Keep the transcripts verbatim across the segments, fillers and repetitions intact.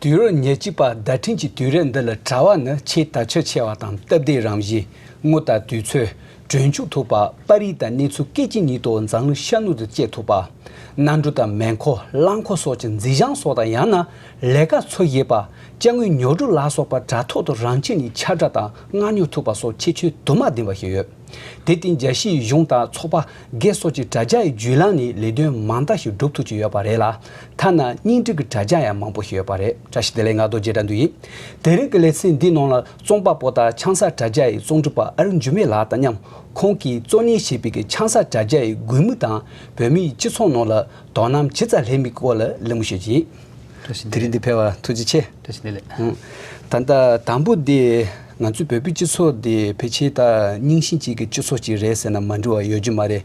དུས་རབས་ཉེར་གཅིག་པ་བརྡ་འཕྲིན་གྱི་དུས་རབས་འདི་ལ་དྲ་བ་ནི་ཆེས་དར་ཁྱབ་ཆེ་བ་དང་སྟབས་བདེ་རང་བཞིན། དངོས་དང་དུས་ཚོད། གྲོན་ཆུང་ཐུབ་པ། པར་རིས་དང་གནས་ཚུལ་སྐད་ཅིག་ཉིད་དུ་འཛམ་གླིང་ཤར་ནུབ་ཏུ་བསྐྱལ་ཐུབ་པ། གནམ་གྲུ་དང་མེ་འཁོར། རླངས་འཁོར་སོགས་ཀྱི་མཛེས་ལྗོངས་སོགས་དང་། ཡང་ན་ལས་ཀ་འཚོལ་ཤེས་པ། ཅ་དངོས་ཉོ་སྒྲུབ་ལ་སོགས་པ་དྲ་ཐོག་ཏུ་རང་ཆས་ནས་ཁྱབ་བསྒྲགས་དང་མངགས་ཉོ་ཐུབ་པ་སོགས་ཁྱད་ཆོས་དུ་མ་ལྡན་པ་ཞིག་ཡོད། དེར་བརྟེན་རྒྱལ་སྤྱིའི་གཞུང་དང་ཚོགས་པ་སྒེར་སོགས་ཀྱིས་དྲ་རྒྱ་ཡི་བརྒྱུད་ལམ་ནས་ལས་དོན་མང་དག་ཞིག་སྒྲུབ་ཐུབ་ཀྱི་ཡོད་པ་རེད་ལ། ཐ་ན་བརྙན་འཕྲིན་གྱི་དྲ་རྒྱ་ཡང་མང་པོ་ཞིག་ཡོད་པ་རེད། བཀྲ་ཤིས་བདེ་ལེགས། ང་རྡོ་རྗེ་དགྲ་འདུལ་ཡིན། དེ་རིང་གི་ལེ་ཚན་འདིའི་ནང་ལ་རྩོམ་པ་པོ་དང་ཆང་ས་དྲ་རྒྱ་ཡི་རྩོམ་སྒྲིག་པ་ཨ་རིག་འཇིགས་མེད་ལགས་དང་མཉམ། ཁོང་གིས་གཙོ་གཉེར་བྱས་པའི་གི་ཆང་ས་དྲ་རྒྱ་ཡི་དགོས་དམིགས་དང་བོད་མིའི་སྤྱི་ཚོགས་ནང་ལ་དོ་སྣང་ཇི་ཙམ་སླེབས་མིན་སྐོར་ལ་གླེང་མོལ་ཞུ་རྒྱུ་ཡིན། བཀྲ་ཤིས་བདེ་ལེགས། དེ་རིང་འདིར་ཕེབས་པར་ཐུགས་རྗེ་ཆེ། བཀྲ་ཤིས་བདེ་ལེགས། ཨང་། ད་ལྟ་དང་པོ་འདི་ང་ཚོའི་བོད་པའི་སྤྱི་ཚོགས་འདི་ཕལ་ཆེར་ད་རྙིང་ཞེན་ཅན་གྱི་སྤྱི་ཚོགས་ཅིག་རེད་ཟེར་ན་མ་འགྲིག་པ་ཡོད་རྒྱུ་མ་རེད།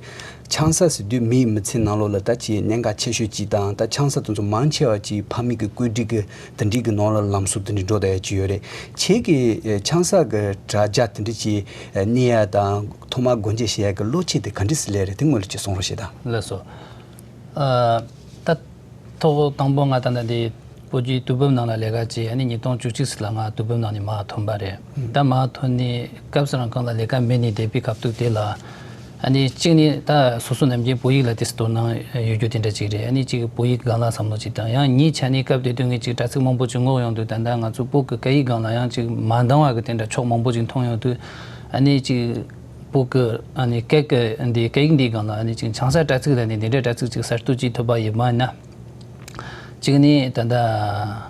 ཆང་ས་ཟེར་དུས་མིའི་མི་ཚེའི་ནང་ལོགས་ལ་ད་ཅིག་གནད་འགག་ཆེ་ཤོས་ཅིག་དང་། ད་ཆང་ས་དེ་ཚོ་མང་ཆེ་བ་ཅིག་ཕ་མེས་ཀྱི་བཀོད་སྒྲིག་གི་དེ་འདྲའི་གི་ནང་ལ་ལམ་སྲོལ་དེ་འདྲའི་འགྲོ་བསྡད་ཡ་ཅིག་ཡོད་རེད། ཁྱེད་ཀྱིས་ཨེ་ཆང་ས་གི་དྲ་རྒྱ་དེ་འདྲ་ཅིག་ཨེ་གནས་ཡ་དང་ཐོག་མར་སྒོ་འབྱེད་བྱེད་ཡ་གི་བློ་སྐྱེད་དེ་ག་འདྲ་ཞིག་སླེབས་རེད། དེ་སྔོན་ལ་ཅིག་གསུང་རོགས་བྱེད་དང་། ལགས་སོ། ཨ། ད་ཐོག་དང་པོ་ང་ད་ལྟ་འདི་བོད་ཀྱི་དུས་བབ་ནང་ལ་ལས་ཀ་བྱས། ཨ་ནི་ཉིས་སྟོང་བཅུ་གཅིག་ཙམ་ལ་ང་དུས་བབ་ནང་ནས་མར་ཐོན་པ་རེད། ད་མར་ཐོན་ནས་སྐབས་སུ་རང་གང་ལ་ལས་ཀ་མེད་ནས་བསྡད་པའི་སྐབས་དུས་དེ་ལ། ཨ་ནི་གཅིག་ནས་ད་སོ་སོ་ནམ་རྒྱུན་བོད་ཡིག་ལ་ཏོག་ཙམ་དོ་སྣང་ཡོད་རྒྱུ་དེ་འདྲ་ཅིག་རེད། ཨ་ནི་གཅིག་བོད་ཡིག་སྒང་ལ་བསམ་བློ་ཅིག་བཏང་། ཡང་གཉིས་ཆ་ནས་སྐབས་དེ་དུས་ངས་ཅིག་དྲ་ཚིགས་མང་པོ་ཅིག་སྔོག་ཡོང་དུས། ད་ལྟ་ང་ཚོ་བོད་ཀྱི་སྐད་ཡིག་སྒང་ལ་ཡང་ཅིག་མ་འདང་བ་གི་དེ་འདྲ་ཕྱོགས་མང་པོ་ཅིག་མཐོང་ཡོང་དུས། ཨ་ནི་ཅིག་བོད་ཀྱི་ཨ་ནི་སྐད་ཀྱི་འདི་སྐད་ཡིག་འདིའི་སྒང་ལ་ཨ་ནི་ཅིག་ཆང་ས་དྲ་ཚིགས་ལ་ནི་འདི་འདྲའི་དྲ་ཚིགས་ཅིག་གསར་གཏོད་ཅིག་ཐུབ་པ་ཡིན་པ་ན། གཅིག་ནི་ད་ལྟ་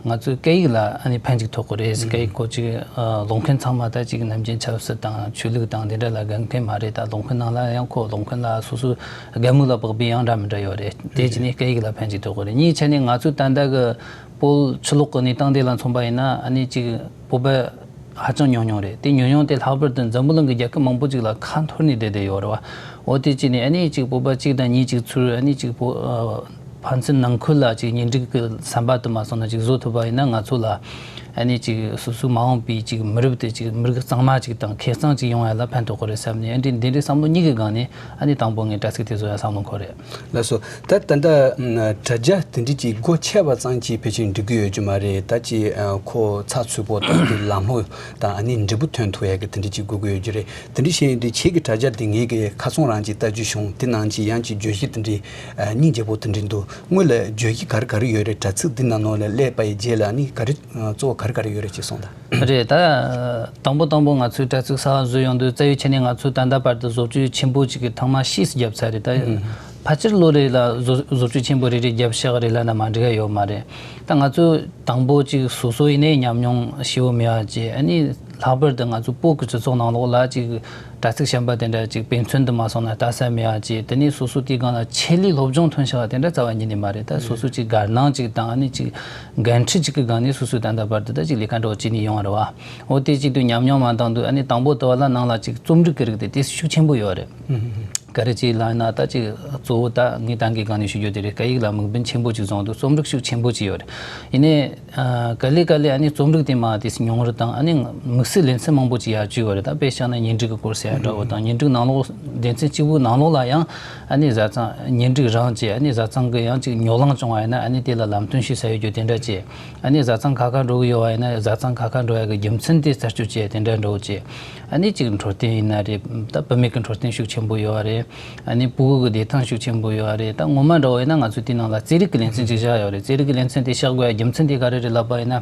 ང་ཚོའི་སྐད་ཡིག་ལ་ཨ་ནི་ཕན་ཅིག་ཐོགས་ཀྱི་རེད། སྐད་ཡིག་སྐོར་ཅིག་ཨ་ཀློག་མཁན་ཚང་མ་ད་ཅིག་ནམ་རྒྱུན་ཆབ་སྲིད་དང་ཆོས་ལུགས་དང་འདི་འདྲ་ལ་དགའ་མཁན་མ་རེད། ད་ཀློག་མཁན་ནང་ལ་ཡང་ཁོ་ཀློག་མཁན་ལ་སོ་སོའི་དགའ་མོས་ལ་དཔག་པའི་ཡང་འདྲ་མི་འདྲ་ཡོད་རེད། དེ་གཅིག་ནི་སྐད་ཡིག་ལ་ཕན་ཅིག་ཐོགས་ཀྱི་རེད། གཉིས་ཆ་ནི་ང་ཚོའི་ད་ལྟ་གི་བོད་ཕྱི་ལོགས་ཀྱི་གནས་སྟངས་དེ་ལ་མཚོན་པ་ཡིན་ན། ཨ་ནི་ཅིག་བོད་པ་ཧ་ཅང་ཉུང་ཉུང་རེད། དེ་ཉུང་ཉུང་དེ་ལྷག་པར་དུ་འཛམ་བུ་གླིང་གི་རྒྱལ་ཁབ་མང་པོ་ཅིག་ལ་ཁ་འཐོར་ནས་བསྡད་བསྡད་ཡོད་རེད་བ། འོ་དེ་གཅིག་ནས་ཨ་ནི་ཅིག་བོད་པ་གཅིག་དང་གཉིས་ཅིག་ཚུར་ཨ་ནི་ཅིག་བོད་ཨ་ཕན་ཚུན་ནང་ཁུལ་ལ་ཅིག་གཉེན་སྒྲིག་གི་ཟམ་པ་དུ་མ་སོང་ན་ཅིག་བཟོ་ཐུབ་པ་ཡིན་ན། ང་ཚོ་ལ་ཨ་ནི་ཅིག་སོ་སོའི་མ་འོངས་པའི་ཅིག་མི་རབས་དེ་ཅིག་མི་རིགས་གཙང་མ་ཅིག་དང་ཁེ་གཙང་ཅིག་ཡོང་ཡ་ལ་ཕན་ཐོགས་ཀྱི་རེད་བསམ་ནས། ཨ་འདི་འདི་འདྲའི་བསམ་བློ་གཉིས་ཀྱི་སྒང་ནས་ཨ་ནི་དང་པོ་ངས་དྲ་ཚིགས་དེ་བཟོ་ཡ་བསམ་བློ་འཁོར་རེད། ལགས་སོ། ད་ད་ལྟ་ཨམ་དྲ་རྒྱ་དེ་འདྲ་ཅིག་སྒོ་ཕྱེ་བ་ཙམ་གྱིས་ཕལ་ཆེར་འགྲིག་གི་ཡོད་རྒྱུ་མ་རེད། ད་ཅིག་ཨ་ཁོ་ཚགས་ཚུད་པོ་དང་དེ་ལམ་ལྷོང་དང་ཨ་ནི་འབྲས་བུ་ཐོན་ཐུབ་ཡ་གི་དེ་འདྲ་ཅིག་དགོས་ཀྱི་ཡོད་རྒྱུ་རེད། དེ་འདྲ་བྱས་ཡོང་དུས་ཁྱེད་ཀྱི་དྲ་རྒྱ་དེ་ངེད་ཀྱིས་ཁ་སང་རང་ཅིག་ལྟ་རྒྱུ་བྱུང་། དེ་ནང་ཅིག་ཡང་ཅིག་བརྗོད་གཞི་དེ་འདྲ་ཨ་སྙིང་རྗེ་པོ་དེ་འདྲ་འདུག་སྔོན་ལ་བརྗོད་གཞི་ག་རེ་ག་རེ་ཡོད་རེད། དྲ་ཚིགས་འདི་ནང་ནང་ལ་སླེབས་པའི་རྗེས་ལ་ཨ་ནི་ག་རེ་ཨ་གཙོ་བོ་ག་རེ་ག་རེ་ཡོད་རེད་ཅེས་གསུངས་དང་། རེད། ད་དང་པོ་དང་པོ་ང་ཚོའི་དྲ་ཚིགས་གསར་བཟོས་ཡོང་དུས་རྩ་བའི་ཆ་ནས་ང་ཚོས་ད་ལྟ་བར་དུ་བཟོ་བཅོས་ཆེན་པོ་ཅིག་གི་ཐེངས་མ་བཞི་བརྒྱབ་ཚར་རེད། ད་ཕལ་ཆེར་ལོ་རེ་ལ་བཟོ་བཟོ་བཅོས་ཆེན་པོ་རེ་རེ་བརྒྱབ་བཞག་རེད་ལབ་ན་མ་འགྲིག་ཡ་ཡོད་མ་རེད། ད་ང་ཚོས་དང་པོ་ཅིག་སོ་སོ་ཡིན་ནའི་ཉམས་མྱོང་ཞེ་པོ་མེད་པ་བྱས། ཨ་ནི་ལྷག་པར་དུ་ང་ཚོ་བོད་ཀྱི་སྤྱི་ཚོགས་ནང་ལོགས་ལ་ཅིག་དྲ་ཚིགས་གཞན་པ་དེ་འདྲ་ཅིག་དཔེ་མཚོན་དུ་མ་སོང་ན་ལྟ་ས་མེད་པ་བྱས། དེ་ནས་སོ་སོ་དེའི་སྒང་ལ་ཆེད་ལས་སློབ་སྦྱོང་ཐོན་བཞག་པ་དེ་འདྲ་རྩ་བ་ཉིད་ནས་མ་རེད། ད་སོ་སོ་ཅིག་དགའ་སྣང་ཅིག་དང་། ཨ་ནི་ཅིག་འགན་འཁྲི་ཅིག་གི་སྒང་ནས་སོ་སོས་ད་ལྟ་བར་དུ་ད་ཅིག་ལས་ཀ་འདྲ་བོ་བྱས་ནས་ཡོང་བ་རེད་བ། འོ་དེ་ཅིག་དུས་ཉམས་མྱོང་མ་འདང་དུས། ཨ་ནི་དང་པོ་དུ་བ་ལ་ནང་ལ་ཅིག་རྩོམ་སྒྲིག་གི་རིགས་དེ་དེ་ཤུགས་ཆེན་པོ་ཡོད་རེད། ག་རེ་ཅིག་ལབ་ན། ད་ཅིག་གཙོ་བོ་ད་ངས་ད་གིན་སྒང་ནས་ཞུ་རྒྱུ་དེ་རེད། སྐད་ཡིག་ལ་དམིགས་འབེན་ཆེན་པོ་ཅིག་བཟུང་དུས་རྩོམ་སྒྲིག་ཤུགས་ཆེན་པོ་ཅིག་ཡོད་རེད། ཡིན་ནའི་ཨ་ག་ལེ་ག་ལེ་ཨ་ནི་རྩོམ་སྒྲིག་དེ་མར་དེ་ཉུང་རུ་དང་། ཨ་ནི་དམིགས་བསལ་ལེ་ཚན་མང་པོ་ཅིག་ཡར་བཅུག་ཡོད་རེད། ད་དཔེ་བཞག་ན་གཉེན་སྒྲིག་གི་སྐོར་ཟེར་ཡ་འདྲ་བོ་དང་། གཉེན་སྒྲིག་ནང་ལོགས་སྡེ་ཚན་གཅིག་པུའི་ནང་ལོགས་ལ་ཡང་ཨ་ནི་བཟའ་ཚང་གཉེན་སྒྲིག་རང་བྱས། ཨ་ནི་བཟའ་ཚང་གི་ཡང་ཅིག་ཉོ་ལང་བྱུང་བ་ཡིན་ན་ཨ་ནི་དེ་ལ་ལམ་སྟོན་ཞིག་ཟ་ཡོད་རྒྱུ་དེ་འདྲ་བྱས། ཨ་ནི་བཟའ་ཚང་ཁ་ཁ་འགྲོ་གི་ཡོད་པ་ཡིན་ན་བཟའ་ཚང་ཁ་ཁ་འགྲོ་ཡ་གི་རྒྱུ་མཚན་དེ་རྩད་གཅོད་བྱས་དེ་འདྲ་འགྲོ་བྱས། ཨ་ནི་ཅིག་འཕྲོད་བསྟེན་ཡིན་ན་རེད། ད་བུད་མེད་ཀྱི་འཕྲོད་བསྟེན་ཤུགས་ཆེན་པོ་ཡོད་པ་རེད། ཨ་ནི་ཕྲུ་གུ་གི་བདེ་ཐང་ཤུགས་ཆེན་པོ་ཡོད་པ་རེད། ད་ངོ་མ་འདྲ་བོ་ཡིན་ན་ང་ཚོས་དེའི་ནང་ལ་རྩེད་རིགས་ཀྱི་ལེ་ཚན་ཅིག་བཞག་ཡོད་རེད། རྩེད་རིགས་ཀྱི་ལེ་ཚན་དེ་བཞག་དགོས་ཡ་རྒྱུ་མཚན་དེ་ག་རེ་རེད་ལབ་པ་ཡིན་ན།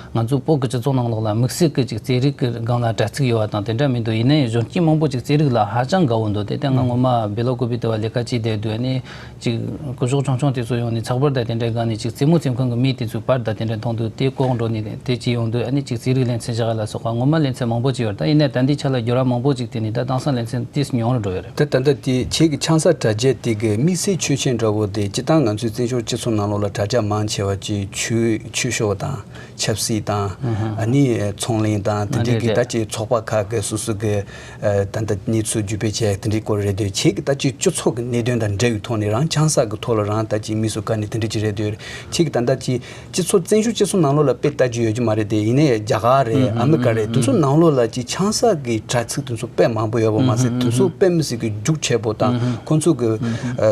ང་ཚོ་བོད་ཀྱི་སྤྱི་ཚོགས་ནང་ལོགས་ལ་དམིགས་བསལ་གྱི་ཅིག་རྩེད་རིགས་ཀྱི་སྒང་ལ་དྲ་ཚིགས་ཡོད་པ་དང་དེ་འདྲ་མི་འདུག་ཡིན་ནའི་གཞོན་སྐྱེས་མང་པོ་ཅིག་རྩེད་རིགས་ལ་ཧ་ཅང་དགའ་བོ་འདུག་དེ་ལྟ་ང་ངོ་མ་སྦེལ་ཀོབ་པི་དེ་བ་ལས་ཀ་བྱས་བསྡད་དུས། ཨ་ནི་ཅིག་སྐུ་ཞབས་ཆུང་ཆུང་དེ་ཚོ་ཡོང་ནས་ཚགས་པར་དང་དེ་འདྲའི་སྒང་ནས་ཅིག་རྩེད་མོ་རྩེ་མཁན་གྱི་མི་དེ་ཚོའི་པར་དང་དེ་འདྲ་མཐོང་དུས། དེ་ལྐོག་འགྲོ་ནས་དེ་ཅིག་ཡོང་དུས། ཨ་ནི་ཅིག་རྩེད་རིགས་ལེ་ཚན་བཞག་ཡ་ལ་སོགས་པ་ངོ་མ་ལེ་ཚན་མང་པོ་ཅིག་ཡོད་རེད། ད་ཡིན་ནའི་ད་འདི་ཆ་ལ་འགྱུར་བ་མང་པོ་ཅིག་དེ་ནི་ད་དེང་སང་ལེ་ཚན་ཏོག་ཙམ་ཉུང་རུ་འགྲོ་ཡོད་རེད། ད་ད་ལྟ་དེ་ཁྱེད་ཀྱི་ཆང་ས་དྲ་རྒྱ་དེ་གི་དམིགས་བསལ་ཆོས་ཅན་འདྲ་བོ་དེ། སྤྱིར་བཏང་ང་ཚོའི་བཙན་བྱོལ་སྤྱི་ཚོགས་ནང་ལོགས་ལ་དྲ་རྒྱ་མང་ཆེ་བ་ཅིག་ཆོས་ཆོས་ཕྱོགས་དང་ཆབ་སྲིད། དང་། ཨ་ནི་ཚོང་ལས་དང་དེ་འདྲའི་གི་ད་ཅིག་ཚོགས་པ་ཁག་གི་སོ་སོ་གི་ད་ལྟ་གནས་ཚུལ་བརྒྱུད་སྤེལ་བྱས་དེ་འདྲའི་སྐོར་རེད་དེ། ཁྱེད་ཀྱི་ད་ཅིག་སྤྱི་ཚོགས་ཀྱི་གནད་དོན་དང་འབྲེལ་བའི་ཐོག་ནས་རང་ཆང་ས་གི་ཐོག་ལ་རང་ད་ཅིག་མི་སུ་ག་ནས་དེ་འདྲ་ཅིག་རེད་དེ། ཁྱེད་ཀྱི་ད་ལྟ་ཅིག་སྤྱི་ཚོགས་བཙན་བྱོལ་སྤྱི་ཚོགས་ནང་ལོགས་ལ་དཔེ་ལྟ་རྒྱུ་ཡོད་རྒྱུ་མ་རེད་དེ། ཡིན་ནའི་རྒྱ་གར་རེད། ཨ་མི་རི་ཀ་རེད། དེ་ཚོ་ནང་ལོགས་ལ་ཅིག་ཆང་ས་གི་དྲ་ཚིགས་དེ་ཚོ་དཔེ་མང་པོ་ཡོད་པ་མ་ཟད། དེ་ཚོ་དཔེ་མི་སྲིད་གི་རྒྱུགས་ཆེ་པོ་དང་། ཁོང་ཚོ་གི་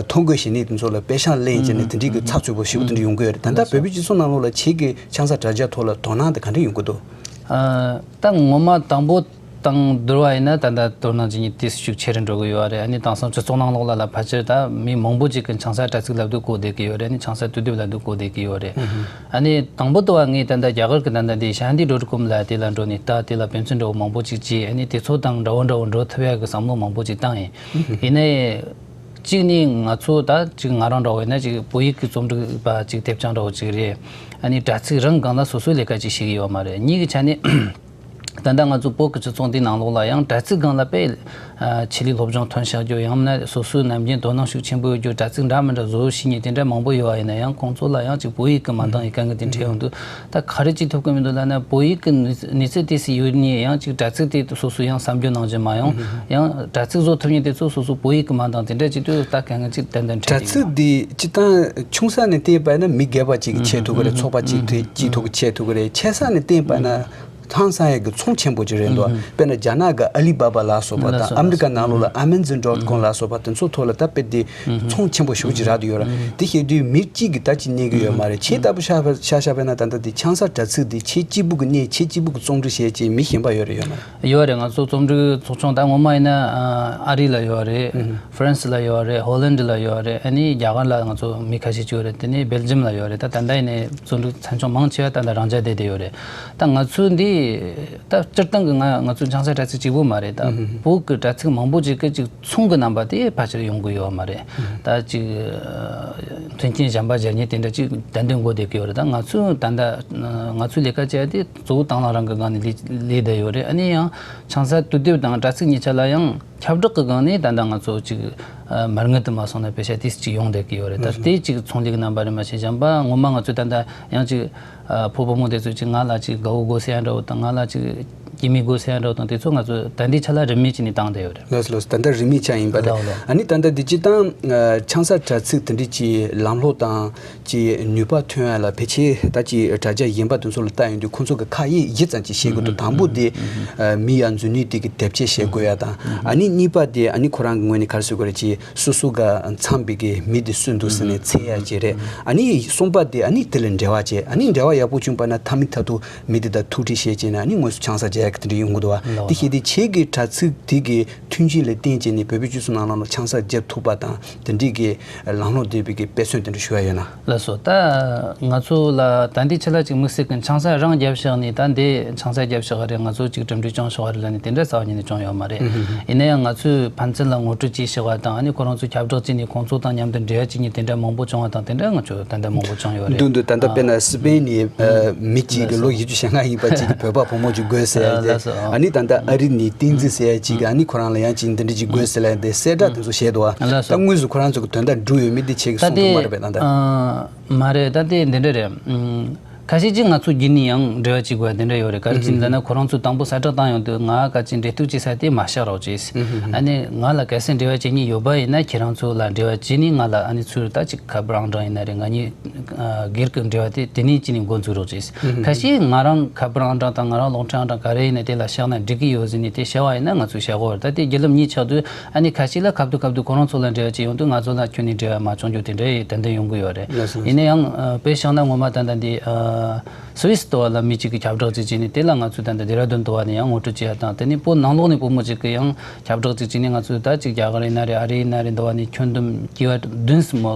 ཐོ་འགོད་བྱེད་ནི་དེ་ཚོ་ལ་པེ་ཤག་ལེན་བྱས་ནས་དེ་འདྲའི་གི་ཚགས་ཚུད་པོ་ཞེ་པོ་དེ་འདྲ་ཡོང་གི་ཡོད་རེད། ད་ལྟ་བོད་པའི་སྤྱི་ཚོགས་ནང་ལོགས་ལ་ཁྱེད་ཀྱི་ཆང་ས་དྲ་རྒྱ་ཐོག་ལ་དོ་སྣང་དེ་ག་འདྲ་ཡོང་གི་འདུག་ཨ། ད་ངོ་མ་དང་པོ་དང་བསྡུར་བ་ཡིན་ན་ད་ལྟ་དོ་སྣང་བྱེད་མཁན་དེ་ཤུགས་ཆེ་རུ་འགྲོ་གི་ཡོད་རེད། ཨ་ནི་དེང་སང་སྤྱི་ཚོགས་ནང་ལོགས་ལ་ལ་ཕལ་ཆེར་ད་མི་མང་པོ་ཅིག་གི་ཆང་ས་དྲ་ཚིགས་ལབ་དུས་གོ་བསྡད་ཀྱི་ཡོད་རེད། ཨ་ནི་ཆང་ས་དུས་དེབ་ལབ་དུས་གོ་བསྡད་ཀྱི་ཡོད་རེད། ཨ་ནི་དང་པོ་དུ་བ་ངས་ད་ལྟ་རྒྱ་གར་གྱི་ད་ལྟ་འདི་ཤཱནྟི་ཌོཊ་ཀོམ་ལ་དེ་ལ་འགྲོ་ནས་ལྟ། དེ་ལ་དཔེ་མཚོན་འདྲ་བོ་མང་པོ་ཅིག་བྱས། ཨ་ནི་དེ་ཚོ་དང་འདྲ་བོ་འདྲ་བོ་འགྲོ་ཐུབ་ཡག་གི་བསམ་བློ་མང་པོ་ཅིག་བཏང་ཡིན། ཡིན་ནའི་གཅིག་ནི་ང་ཚོ་ད་ཅིག་ང་རང་འདྲ་བོ་ཡིན་ན་ཅིག་བོད་ཡིག་གི་རྩོམ་སྒྲིག་པ་ཅིག་དེབ་རྐྱང་འདྲ་བོ་ཅིག་རེད། ཨ་ནི་དྲ་ཚིགས་རང་སྒང་ལ་སོ་སོའི་ལས་ཀ་ཅིག་བྱེད་ཀྱི་ཡོད་མ་རེད། གཉིས་ཀྱི་ཆ་ནས། ད་ལྟ་ང་ཚོ་བོད་ཀྱི་སྤྱི་ཚོགས་འདི་ནང་ལོགས་ལ་ཡང་དྲ་ཚིགས་སྒང་ལ་དཔེ་ཆེད་ལས་སློབ་སྦྱོང་ཐོན་བཞག་རྒྱུ། ཡང་ན་སོ་སོའི་ནམ་རྒྱུན་དོ་སྣང་ཤུགས་ཆེན་པོ་ཡོད་རྒྱུ་དྲ་ཚིགས་འདྲ་མི་འདྲ་བཟོ་ཤེས་མཁན་དེ་འདྲ་མང་པོ་ཡོད་པ་ཡིན་ན་ཡང་། ཁོང་ཚོ་ལ་ཡང་ཅིག་བོད་ཡིག་གི་མ་འདང་ཡི་དཀའ་ངལ་དེ་འཕྲད་ཡོང་དུས། ད་ག་རེ་བྱེད་ཐུབ་ཀྱི་མི་འདུག་ལབ་ན། བོད་ཡིག་གི་གནས་ཚུལ་དེ་སུ་ཡོད་ནས་ཡང་ཅིག་དྲ་ཚིགས་དེ་སོ་སོ་ཡང་གསར་འགྱུར་ནང་བཞིན་མ་ཡོང་། ཡང་དྲ་ཚིགས་བཟོ་ཐུབ་མཁན་དེ་ཚོ་སོ་སོ་བོད་ཡིག་གི་མ་འདང་དེ་འདྲ་བྱེད་དུས་ད་དཀའ་ངལ་ཅིག་ཏན་ཏན་འཕྲད་དྲ་ཚིགས་འདི་སྤྱི་བཏང་ཆུང་ས་ནས་བལྟས་པ་ན་མི་སྒེར་པ་ཅིག་གིས་ཆེད་ཐུབ་ཀྱི་རེད། ཚོགས་པ་ཅིག་གིས་ཆེད་ཐུབ་ཀྱི་ཆེད་ཐུབ་ཀྱི་རེད། ཆེ་ས་ནས་བལྟས་པ་ན་ཧང་སང་ཡག་གི་ཚོང་ཆེན་པོ་ཅིག་རེད་འདུག་དཔེར་ན་རྒྱ་ནག་གི་ཨ་ལི་བྷ་བྷ་ལ་སོགས་པ་དང་། ཨ་མི་རི་ཀ་ནང་ལོགས་ལ་ཨ་མེ་ཛོན་ཌོཊ་ཀོམ་ལ་སོགས་པ་དེ་ཚོ་ཐོག་ལ་ད་དཔེ་དེ་ཚོང་ཆེན་པོ་ཞེ་པོ་ཅིག་རག་གི་ཡོད་རེད། དེ་བཤད་དུས་མི་གཅིག་གིས་ད་ཅིག་གནས་ཀྱི་ཡོད་མ་རེད། ཁྱེད་ལྟ་བུ་ཤ་ཤ་ཤ་བས་ན་ད་ལྟ་དེ་ཆང་ས་དྲ་ཚིགས་དེ་ཁྱེད་གཅིག་པུ་གིས་གནས། ཁྱེད་གཅིག་པུ་གིས་རྩོམ་སྒྲིག་བྱས་ཅེས་མི་གཞན་པ་ཡོད་རེད་ཡོད་མ་རེད། ཡོད་རེད། ང་ཚོ་རྩོམ་སྒྲིག་ཚོགས་ཆུང་ད་ངོ་མ་ཡིན་ན་ཨ་རི་ལ་ཡོད་རེད། ཧྥ་རན་སི་ལ་ཡོད་རེད། ཧོ་ལན་ཌི་ལ་ཡོད་རེད། ཨ་ནི་རྒྱ་གར་ལ་ང་ཚོ་མི་ཁ་ཤས་ཅིག་ཡོད་རེད། དེ་ནས་སྦེལ་ཇམ་ལ་ཡོད་རེད། ད་ད་ལྟ་ཡིན་ནའི་རྩོམ་སྒྲིག་ཚན་ཆུང་མང་ཆེ་བ་ད་ལྟ་རང་འཇགས་བསྡད་བསྡད་ཡོད་རེད། ད་ང་ཚོ་འདི་ད་སྤྱིར་བཏང་གི་ང་ང་ཚོ་ཆང་ས་དྲ་ཚིགས་གཅིག་པུ་མ་རེད། ད་བོད་ཀྱི་དྲ་ཚིགས་མང་པོ་ཅིག་གི་ཅིག་ཚོང་གི་རྣམ་པ་དེ་ཕལ་ཆེར་ཡོང་གི་ཡོད་མ་རེད། ད་ཅིག་མཐུན་རྐྱེན་གཞན་པ་སྦྱར་མཁན་དེ་འདྲ་ཅིག་ཏན་ཏན་དགོས་བསྡད་ཀྱི་ཡོད་རེད། ད་ང་ཚོས་ད་ལྟ་ང་ཚོའི་ལས་ཀ་བྱས་ཏེ་གཙོ་བོ་དྭང་བླངས་རང་གི་སྒང་ནས་ལས་ལས་བསྡད་ཡོད་རེད། ཨ་ནི་ཡང་ཆང་ས་དུས་དེབ་དང་དྲ་ཚིགས་གཉིས་ཆ་ལ་ཡང་ཁྱབ་བསྒྲགས་ཀྱི་སྒང་ནས་ད་ལྟ་ང་ཚོ་ཅིག་མ་དངུལ་དུ་མ་སོང་ན་པེ་ཤ་ཏིས་ཅིག་ཡོང་བསྡད་ཀྱི་ཡོད་རེད། ད་དེ་ཅིག་ཚོང་ལས་ཀྱི་རྣམ་པ་རེད། མ་གཞི་གཞན་པ་ངོ་མ་ང་ཚོས་ད་ལྟ་ཡང་ཅིག་ཨ། ཕོ་བུ་མོ་དེ་ཚོས་ཅིག་ང་ལ་ཅིག་དགའ་བོ་དགོས་ཟེར་ཡ་འདྲ་བོ་དང་། ང་ལ་ཅིག་སྐྱེ་དམན་དགོས་ཟེར་ཡ་འདྲ་བོ་དང་། དེ་ཚོ་ང་ཚོ་ད་ལྟའི་ཆ་ལ་རིན་མེད་ཅིག་ནས་བཏང་བསྡད་ཡོད་རེད། ལགས་སོ་ལགས་སོ། ད་ལྟ་རིན་མེད་ཆགས་ཡིན་པ་རེད། ལགས་ལགས། ཨ་ནི་ད་ལྟ་འདི་སྤྱིར་བཏང་ཨ། ཆང་ས་དྲ་ཚིགས་དེ་འདྲའི་ཅིག་ལམ་ལྷོང་དང་ཅིག་ནུས་པ་ཐོན་ཡ་ལ་ཕལ་ཆེར་ད་ཅིག་དྲ་རྒྱ་གཞན་པ་དེ་ཚོ་ལ་ལྟ་ཡོང་དུས་ཁོང་ཚོ་གི་ཁག་དབྱེ་བཞི་ཙམ་ཅིག་བཤད་དགོས་འདུག་དང་པོ་དེ་ཨ། མི་ཡར་འཛུལ་ནུས་དེ་གི་དེབ་སྐྱེལ་བྱེད་དགོས་ཡ་དང་། ཨ་ནི་གཉིས་པ་དེ་ཨ་ནི་ཁོ་རང་གི་ངོས་ནས་ག་རེ་ཟེར་དགོས་རེད། ཅིག་སོ་སོ་ག་འཚམས་པའི་གི་མི་དེ་སུ་འདུག་ཟེར་ནས་འཚོལ་ཡ་བྱས་རེད། ཨ་ནི་གསུམ་པ་དེ་ཨ་ནི་དེ་ལ་འབྲེལ་བ་བྱས། ཨ་ནི་འབྲེལ་བ་ཡག་པོ་བྱུང་པ་ན་མཐའ་མའི་མཐའ་ཐུག་མི་དེ་དང་ཐུག་འཕྲད་བྱས་བྱས་ནས་ཨ་ནི་དངོས་སུ་ཆང་ས་བརྒྱབ་ཡག་གི་དེ་འདྲ་ཡོང་གི་འདུག་བ། ལགས། དེ་བྱས་ཏེ་ཁྱེད་ཀྱི་དྲ་ཚིགས་དེ་གི་མཐུན་རྐྱེན་ལ་བརྟེན་བྱས་ནས་བོད་པའི་སྤྱི་ཚོགས་ནང་ལོགས་ལ་ཆང་ས་བརྒྱབ་ཐུབ་པ་དང་དེ་འདྲའི་གི་ལམ་ལྷོང་བསྡད་པའི་གི་དཔེ་མཚོན་དེ་འདྲ་ཞུ་ཡ་ཡོད་ན། ལགས་སོ། ད་ང་ཚོ་ལ་ད་ལྟའི་ཆ་ལ་ཅིག་དམིགས་བསལ་གྱི་ཆང་ས་རང་བརྒྱབ་བཞག་ནས། ད་འདི་ཆང་ས་བརྒྱབ་བཞག་རེད། ང་ཚོ་ཅིག་གྲུབ་འབྲས་བྱུང་བཞག་རེད་ལབ་ནས་དེ་འདྲ་རྩ་བ་ཉིད་ནས་བྱུང་ཡོད་མ་རེད། ཡིན་ན་ཡང་ང་ཚོས་ཕན་ཚུན་ལ་ངོ་སྤྲོད་བྱས་བཞག་པ་དང་། ཨ་ནི་ཁོ་རང་ཚོ་ཁྱབ་བསྒྲགས་བྱས་ནས་ཁོང་ཚོ་དང་མཉམ་དུ་འབྲེལ་བ་བྱེད་མཁན་དེ་འདྲ་མང་པོ་བྱུང་བ་དང་། དེ་འདྲ་ང་ཚོ་ད་ལྟ་མང་པོ་བྱུང་ཡོད་རེད། འདུག་འདུག་ད་ལྟ་དཔེར་ན་སི་པན་ནས་ཨ། མི་གཅིག་གི་ལོ་བཞི་བཅུ་ཞེ་ལྔ་ཡིན་པ་ཅིག་གིས་བོད་པ་བུ་མོ་ཅིག་དགོས་ཟེར་ཡ་དེ། ལགས་སོ། ཨ་ནི་ད་ལྟ་ཨ་རི་ནས་བསྟན་འཛིན་ཟེར་ཡ་ཅིག་གིས་ཨ་ནི་ཁོ་རང་ལ་ཡང་ཅིག་འདི་འདྲ་ཅིག་དགོས་ཟེར་ལབ་ཡ་དེ་གསལ་བསྒྲགས་དེ་ཚོ་བྱས་འདུག་བ། ལགས་སོ། ད་དངོས་སུ་ཁོ་རང་ཚོ་གི་དོན་དག་འགྲུབ་ཡོད་མེད་དེ་ཁྱེད་ཀྱིས་གསུང་ཐུབ་མ་རེད་པས། ད་ལྟ། ཨ། མ་རེད། ད་དེ་འདི་འདྲ་རེད། ཨམ། ཁ་ཤས་ཅིག་ང་ཚོ་བརྒྱུད་ནས་ཡང་འབྲེལ་བ་བྱེད་དགོས་པ་དེ་འདྲ་ཡོད་རེད། ག་རེ་བྱས་ནས་ལབ་ན་ཁོ་རང་ཚོས་དང་པོ་གསལ་བསྒྲགས་བཏང་ཡོང་དུས་ང་ག་ཅིག་འབྲེལ་གཏུག་བྱེད་ས་དེ་མ་བཞག་རོགས་བྱས། ཨ་ནི་ང་ལ་གལ་སྲིད་འབྲེལ་བ་བྱེད་མཁན་ཡོད་པ་ཡིན་ན་ཁྱེད་རང་ཚོ་ལ་འབྲེལ་བ་བྱས་ནས་ང་ལ་ཨ་ནི་ཚུར་ད་ཅིག་ཁ་པར་ཨང་གྲངས་ཡིན་ན་རེད། ང་གཉིས་སྒེར་གྱི་འབྲེལ་བ་དེ་དེ་ནས་ཅིག་ནས་འགོ་འཛུགས་རོགས་བྱས། ཁ་ཤས་ང་རང་ཁ་པར་ཨང་གྲངས་དང་ང་རང་གློག་འཕྲིན་ཨང་གྲངས་ག་རེ་ཡིན་ན་དེ་ལ་བཞག་ན་འགྲིག་གི་ཡོད་ཟེར་ནས་དེ་བཞག་པ་ཡིན་ན་ང་ཚོས་བཞག་གོ་རེད། ད་དེ་བརྒྱུད་ལམ་གཉིས་ཆགས་དུས་ཨ་ནི་ཁ་ཤས་ལ་ཁ་ཐུག་ཁ་ཐུག་ཁོ་རང་ཚོ་ལ་འབྲེལ་བ་བྱེད་ཡོང་དུས་ང་ཚོ་ལ་ཁྱོན་ནས་འབྲེལ་བ་མ་བྱུང་རྒྱུ་དེ་འདྲ་ཡི་ཏན་ཏན་ཡོང་གི་ཡོད་རེད། ལགས་སོ། ཡིན་ན་ཡང་ཨ། དཔེ་བཞག་ན་ངོ་མ་ད་ལྟ་འདི་ཨ། སུད་སི་དུ་བ་ལ་མི་གཅིག་གིས་ཁྱབ་བསྒྲགས་ཅིག་བྱས་ནས་དེ་ལ་ང་ཚོས་ད་ལྟ་ལྡེ་ར་ལྡུན་དུ་བ་ནས་ཡང་ངོ་སྤྲོད་བྱས་ཡ་དང་། དེ་ནས་བོད་ནང་ལོགས་ནས་བུ་མོ་གཅིག་གིས་ཡང་ཁྱབ་བསྒྲགས་ཅིག་བྱས་ནས་ང་ཚོས་ད་ཅིག་རྒྱ་གར་ཡིན་ན་རེད། ཨ་རི་ཡིན་ན་རེད། འདི་བ་ནས་ཁྱོན་བསྡོམས་བརྒྱ་བདུན་ཙམ་མ་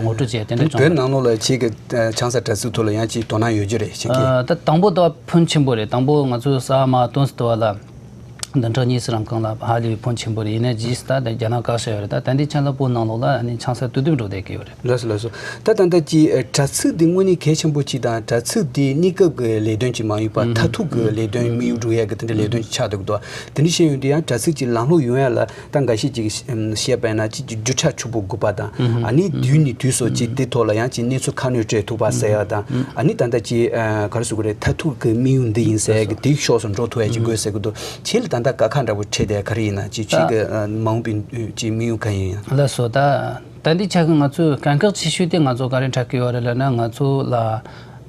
ངོ་སྤྲོད་བྱས་ཡ་དེ་འདྲ་བྱུང་། བོད་ནང་ལོགས་ལ་ཁྱེད་ཀྱི་ཨ། ཆང་ས་དྲ་ཚིགས་ཐོག་ལ་ཡང་ཅིག་དོ་སྣང་ཡོད་རྒྱུ་རེད་ཁྱེད་ཀྱི། ཨ། ད་དང་པོ་དུ་བ་ཕོན་ཆེན་པོ་རེད། དང་པོ་ང་ཚོས་ས་མ་ཏོན་སི་དུ་བ་ལ། བདུན་ཕྲག་གཉིས་ཙམ་རིང་གང་ལ་ཧ་ལས་པའི་ཕོན་ཆེན་པོ་རེད། ཡིན་ནའི་རྗེས་སུ་ད་རྒྱ་ནག་བཀག་བཞག་ཡོད་རེད། ད་ད་ལྟའི་ཆ་ལ་བོད་ནང་ལོགས་ལ་ཨ་ནི་ཆང་ས་དུས་དེབ་འགྲོ་བསྡད་ཀྱི་ཡོད་རེད། ལགས་སོ་ལགས་སོ། ད་ད་ལྟ་ཀྱི་ཨ་དྲ་ཚིགས་འདི་དངོས་གནས་གལ་ཆེན་པོ་གཅིག་དང་། དྲ་ཚིགས་འདི་གནས་སྐབས་ཀྱི་ལས་དོན་གཅིག་མ་ཡིན་པར་ཨུ་ཧུ། མཐར་ཐུག་གི་ལས་དོན་དམིགས་ཡུལ་སྒྲུབ་ཡས་ཀྱི་དེ་འདྲའི་ལས་དོན་གཅིག་ཆགས་འདུག་དོ། དེ་འདྲ་བཤད་ཡོང་དུས་ཡང་དྲ་ཚིགས་ཀྱི་ལམ་ལྷོང་ཡོང་ཡ་ལ་ད་འགའ་ཤས་ཀྱིས་ཨམ་བཤད་པ་ཡིན་ན་ཅིག་ཅིག་རྒྱུ་ཆ་ཕྱུག་པོ་དགོས་པ་དང་། ཨུ་ཧུ། ཨ་ནི་ཨུ་ཧུ། དུས་ནས་དུས་སུ་ཅིག་ཨུ་ཧུ། དེ་ཐོག་ལ་ཡང་ཅིག་གནས་ཚུལ་ཁ་སྣོན་སྤྲད་ཐུབ་པ་ཟེར་ཡ་དང་། ཨུ་ཧུ། ཨ་ནི་ད་ལྟ་ཅིག་ཨ་ག་རེ་ཟེར་དགོས་རེད། མཐར་ཐུག་གི་དམིགས་ཡུལ་འདི་ཡིན་ཟེར་ཡ་གི་དེའི་ཕྱོགས་སུ་འགྲོ་ཐུབ་ཡ་ཅིག་དགོས་ཟེར་གི་འདུག་ཁྱེད་ལ་ད་ལྟ་དཀའ་ཁག་འདྲ་པོ་འཕྲད་བསྡད་ག་རེ་ཡིན་ན། ཅིག་ཁྱེད་ཀྱི་ཨ་མ་འོངས་པའི་ཅིག་དམིགས་ཡུལ་ག་ཡིན་ཡང་། ལགས་སོ། ད་ད་འདི་ཆ་གི་ང་ཚོའི་དཀའ་ཁག་ཆེ་ཤོས་དེ་ང་ཚོ་ག་རེ་འཕྲད་ཀྱི་ཡོད་རེད་ལབ་ན། ང་ཚོ་ལ་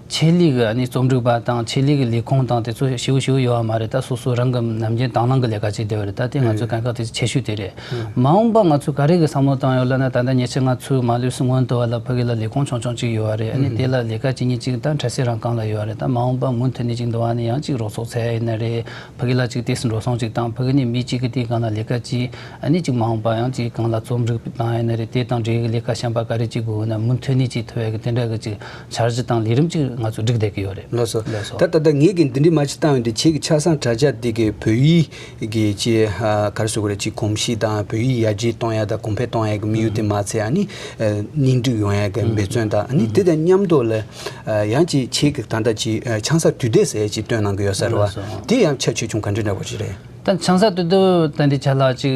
ཆེད་ལས་ཀྱི་ཨ་ནི་རྩོམ་སྒྲིག་པ་དང་། ཆེད་ལས་ཀྱི་ལས་ཁུངས་དང་དེ་ཚོ་ཞེ་པོ་ཞེ་པོ་ཡོད་པ་མ་རེད། ད་སོ་སོ་རང་གི་ནམ་རྒྱུན་དང་བླངས་ཀྱི་ལས་ཀ་བྱེད་བསྡད་པ་རེད། ད་དེ་ང་ཚོའི་དཀའ་ཁག་དེ་ཆེ་ཤོས་དེ་རེད། མ་འོངས་པ་ང་ཚོས་ག་རེ་གི་བསམ་བློ་བཏང་ཡོད་ལབ་ན། ད་ལྟ་ཉེ་ཆར་ང་ཚོས་མ་ལུས་སུ་སྔོན་དུ་བ་ལ་ཕ་གི་ལ་ལས་ཁུངས་ཆུང་ཆུང་ཅིག་ཡོད་པ་རེད། ཨ་ནི་དེ་ལ་ལས་ཀ་བྱེད་མཁན་ཅིག་ད་འཕྲལ་སེལ་རང་རྐང་ལ་ཡོད་པ་རེད། ད་མ་འོངས་པ་མུ་མཐུད་ནས་ཅིག་འདུག་པ་ནི་ཡང་ཅིག་རོགས་ཚོགས་འཚོལ་ཡ་ཡིན་ན་རེད། ཕ་གི་ལ་ཅིག་ཏོག་ཙམ་འགྲོ་སོང་ཅིག་དང་། ཕ་གི་ནས་མི་གཅིག་གིས་དེའི་སྒང་ལ་ལས་ཀ་བྱས། ཨ་ནི་ཅིག་མ་འོངས་པ་ཡང་ཅིག་སྒང་ལ་རྩོམ་སྒྲིག་བཏང་ཡ་ཡིན་ན་རེད། དེ་དང་འབྲེལ་གྱི་ལས་ཀ་གཞན་པ་ག་རེ་བྱེད་དགོས་ན་མུ་མཐུད་ནས་ཅིག་ཐུབ་ཡ་གི་དེ་འདྲ་གི་ཅིག་འཆར་གཞི་དང་ལས་རིམ་ཅིག་ང་ཚོས་སྒྲིག་བསྡད་ཀྱི་ཡོད་རེད། ལགས་སོ། ལགས་སོ། ད་ད་ལྟ་ངས་ཀྱི་འདི་འདྲའི་མ་ཅིག་བཏང་ཡོད་དེ། ཁྱེད་ཀྱི་ཆ་ཚང་དྲ་རྒྱ་འདི་གི་བོད་ཡིག་གི་ཅིག་ཨ་ག་རེ་ཟེར་དགོས་རེད། ཅིག་གོམས་གཤིས་དང་བོད་ཡིག་ཡར་རྒྱས་གཏོང་ཡ་དང་གོང་འཕེལ་གཏོང་ཡ་གི་དམིགས་ཡུལ་དེ་མ་ཚད། ཨ་ནི་ཨ་སྙིང་སྒྲིག་ཡོང་ཡ་གི་འབད་བརྩོན་དང་། ཨ་ནི་དེ་དང་མཉམ་དུ་ལ་ཨ་ཡང་ཅིག་ཁྱེད་ཀྱི་ད་ལྟ་ཅིག་ཨ་ཆང་ས་དུས་དེབ་ཟེར་ཡ་ཅིག་བཏོན་གནང་གི་ཡོད་ས་རེད་པ། ལགས་སོ། དེ་ཡང་ཁྱབ་ཆེ་ཆུང་ག་འདྲ་འདྲ་པོ་ཅིག་རེད། ད་ཆང་ས་དུས་དེབ་ད་འདི་ཆ་ལ་ཅིག་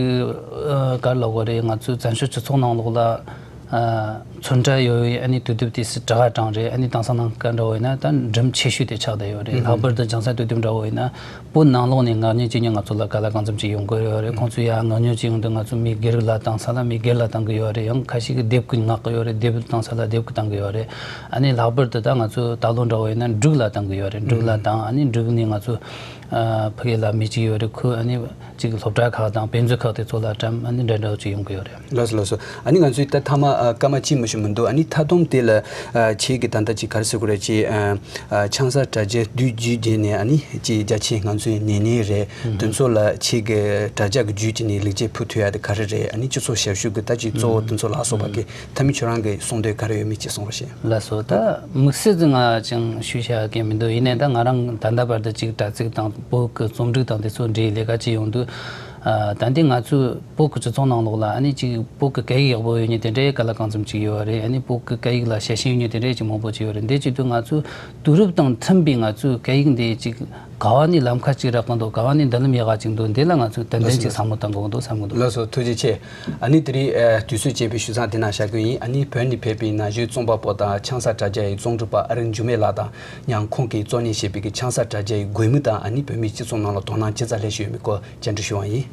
ཨ་ག་རེ་ལབ་དགོས་རེད། ང་ཚོའི་བཙན་བྱོལ་སྤྱི་ཚོགས་ནང་ལོགས་ལ་ཨ་ཚོན་ཁྲ་ཡོད་པའི་ཨ་ནི་དུས་དེབ་དེ་སུ་དྲ་བ་དྲངས་རེད། ཨ་ནི་དེང་སང་ནང་ག་འདྲ་བོ་ཡིན་ན་ད་འགྲེམས་ཆེ་ཤོས་དེ་ཆགས་བསྡད་ཡོད་རེད། ལྷག་པར་དུ་ཆང་ས་དུས་དེབ་འདྲ་བོ་ཡིན་ན། བོད་ནང་ལོགས་ནས་མངགས་མཁན་བྱེད་མཁན་ང་ཚོ་ལ་ག་ལ་གང་འཚམ་ཅིག་ཡོང་གི་ཡོད་རེད། ཁོང་ཚོས་ཡར་མངགས་མཁན་བྱེད་ཡོང་དུས་ང་ཚོ་མི་སྒེར་ལ་བཏང་ས་ལ་མི་སྒེར་ལ་བཏང་གི་ཡོད་རེད། ཡང་ཁ་ཤས་ཀྱིས་དེབ་ཀྱི་མངགས་གི་ཡོད་རེད། དེབ་བཏང་ས་ལ་དེབ་ཀྱི་བཏང་གི་ཡོད་རེད། ཨ་ནི་ལྷག་པར་དུ་ད་ང་ཚོ་ད་ལོ་འདྲ་བོ་ཡིན་ན་འབྲུག་ལ་བཏང་གི་ཡོད་རེད། འབྲུག་ལ་བཏང་། ཨ་ནི་འབྲུག་ནས་ང་ཚོ་ཨ་ཕ་གི་ལ་མི་གཅིག་ཡོད་རེད། ཁོས་ཨ་ནི་ཅིག་སློབ་གྲྭ་ཁག་དང་དཔེ་མཛོད་ཁག་དེ་ཚོ་ལ་བཀྲམ། ཨ་ནི་འདྲ་འདྲ་བོ་ཅིག་ཡོང་གི་ཡོད་རེད། ལགས་སོ་ལགས་སོ། ཨ་ནི་ང་ཚོས་ད་མཐའ་མ་ཨ་སྐར་མ་གཅིག་མ་ཞིག་མི་འདུག་ཨ་ནི་མཐའ་སྡོམ་དེ་ལ་ཨ་ཁྱེད་ཀྱིས་ད་ལྟ་ཅིག་ག་རེ་ཟེར་དགོས་རེད། ཅིག་ཨ་ཨ་ཆང་ས་དྲ་རྒྱ་བསྡུས་བརྒྱུད་བྱས་ནས་ཨ་ནི་ཅིག་རྒྱ་ཆེའི་ང་ཚོའི་ཉེ་གནས་རེད། དེ་ཚོ་ལ་ཁྱེད་ཀྱིས་དྲ་རྒྱ་གི་བརྒྱུད་བྱས་ནས་ལེགས་སྐྱེས་ཕུལ་ཐུབ་ཡ་དེ་ག་རེ་རེད། ཨ་ནི་སྤྱི་ཚོགས་ཞབས་ཞུ་གི་ད་ཅིག་གཙོ་བོ་དེ་ཚོ་ལ་སོགས་པ་གི་མཐའ་མའི་ཁྱོད་རང་གི་གསུང་འདོད་ག་རེ་ཡོད་མེད་ཅིག་གསུང་རོགས་བྱེད། ལགས་སོ། ད་དམིགས་བསལ་དུ་ང་ཅང་ཞུ་བྱ་གི་མི་འདུག་ཡིན་ནའི་ད་ང་རང་ད་ལྟ་བར་དུ་ཅིག་དྲ་ཚིགས་དང་བོད་ཀྱི་རྩོམ་སྒྲིག་དང་དེ་ཚོ་འབྲེལ་ལས་ཀ་བྱེད་ཡོང་དུས། ཨ་ད་འདི་ང་ཚོའི་བོད་ཀྱི་སྤྱི་ཚོགས་ནང་ལོགས་ལ་ཨ་ནི་ཅིག་བོད་ཀྱི་སྐད་ཡིག་ཡག་པོ་ཡོད་མཁན་དེ་འདྲའི་ག་ལ་གང་འཚམ་ཅིག་ཡོད་རེད། ཨ་ནི་བོད་ཀྱི་སྐད་ཡིག་ལ་ཞལ་ཞེན་ཡོད་མཁན་དེ་འདྲའི་ཅིག་མང་པོ་ཅིག་ཡོད་རེད། འདི་བྱེད་དུས་ང་ཚོས་དུས་རབས་དང་མཐུན་པའི་ང་ཚོའི་སྐད་ཡིག་འདི་ཅིག་ག་བ་ནས་ལམ་ཁ་ཅིག་རག་གི་འདུག་ག་བ་ནས་མདུན་ལམ་ཡག་ག་ཅིག་འདུག་འདི་ལ་ང་ཚོས་ཏན་ཏན་ཅིག་བསམ་བློ་གཏང་དགོས་འདུག་བསམ་གི་འདུག་ལགས་སོ། ཐུགས་རྗེ་ཆེ། ཨ་ནི་དེ་རིང་ཨ་དུས་ཚོད་བཅད་པའི་ཞུ་མཚམས་འདི་ན་བཞག་གི་ཡིན། ཨ་ནི་བོད་ནས་ཕེབས་པའི་ན་གཞོན་རྩོམ་པ་པོ་དང་ཆང་ས་དྲ་རྒྱ་ཡི་རྩོམ་སྒྲིག་པ་ཨ་རིག་འཇིགས་མེད་ལགས་དང་། ཡང་ཁོང་གིས་གཙོ་གནད་བྱས་པའི་གི་ཆང་ས་དྲ་རྒྱ་ཡི་དགོས་དམིགས་དང་། ཨ་ནི་བོད་མིའི་སྤྱི་ཚོགས་ནང་ལ་དོ་སྣང་ཇི་ཙམ་སླེབས་བཞིན་ཡོད་མེད་སྐོར་བཅར་འདྲི་ཞུས་པ་ཡིན།